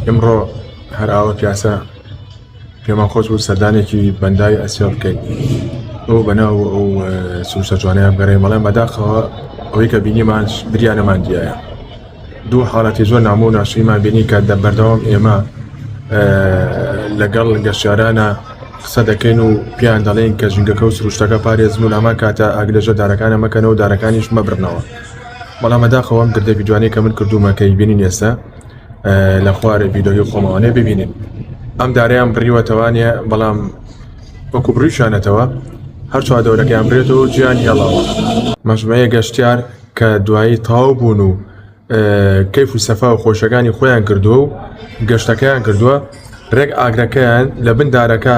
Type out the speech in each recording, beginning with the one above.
ئمڕۆ هەر ئاوە پیاسە پێمان خۆش بوو سەردانێکی بەنداوی ئەسیا بکەین ئەو بەناو ئەو سروشتە جوانەیە بگەڕێین بەڵام بەداخەوە ئەوەی کە بینیمان بریانەمان دیایە دوو حاڵەتی زۆر نامۆ و ناشریمان بینی کە دە بەردەوام ئێمە لەگەڵ گەشتیارانە قسە دەکەین و پیان دەڵێن کە ژینگەکە و سروشتەکە پارێزن و لامان کاتە ئاگرەژە دارەکانە مەکەنەوە و دارەکانیش مەبرنەوە بەڵام بەداخەوە ئەم گردە ڤیدیۆانەی کە من کردوومە کە بینین ئێستا لە خوارێ ڤیدیۆی خۆمەوانەیە ببینین ئەم دارەیان بڕیوەتەوانە بەڵام وەکو بڕیشانەتەوە هەر چوار دەورەکەیان برێتەوە جیان هێڵاوە مەجموعەیە گەشتیار کە دوایی تەواو بوون و کەیف و سەفا و خۆشەکانی خۆیان کردووە و گەشتەکەیان کردووە ڕێک ئاگرەکەیان لە بن دارەکە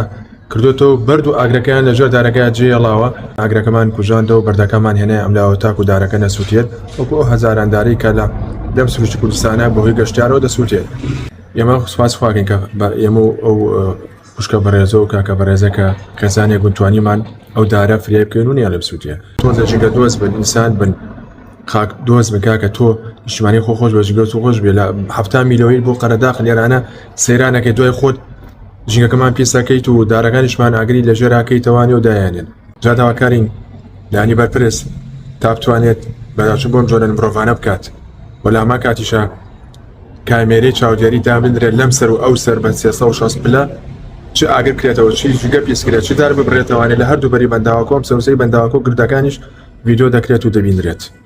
کردوێتەوە بەرد و ئاگرەکەیان لە ژێر دارەکە جێڵاوە ئاگرەکەمان کوژاندەوە بەردەکەمان هێنای ئەملاوە تاکو دارەکە نەسووتێت وەکو ئەو هەزاران دارەی کە لە لەم سروشتی کوردستانە بەهۆی گەشتیارەوە دەسووتێت ئێمە سوپاس خواکەین کە بە ئێمە و ئەو خوشکە بەڕێزە و کاکە بەڕێزە کە خێزانێک بوون توانیمان ئەو دارە فریای بکەین و نیان لێ بسووتێ. تۆزێ ژینگە دۆست بن ئینسان بن خاک دۆست بن کاکە تۆ نیشتمانی خۆ خۆش بە ژینگە تۆ خۆش بێ لە 70 میلۆی بۆ قەرەداخ لێرانە سەیرانەکەی دوای خۆت ژینگەکەمان پیسەکەیت و دارەکانیشمان ئاگری لە ژێراکەیتەوانی و دایانێن جا داواکارین لانی بەرپرس تا بتوانێت بەداچون بۆم جۆرە مرۆڤانە بکات و لاما کاتیشە کامێرەی چاودێری دابنرێت لەم سەر و ئەو سەر بە 360 پلە چ ئاگر بکرێتەوە چی ژینگە پیس کرێت چ دار ببرێتەوانێ لە هەردوو بەری بەنداوەکە و ئەم سەوزەی بەنداوەکە و گردەکانیش ڤیدیۆ دەکرێت و دەبینرێت.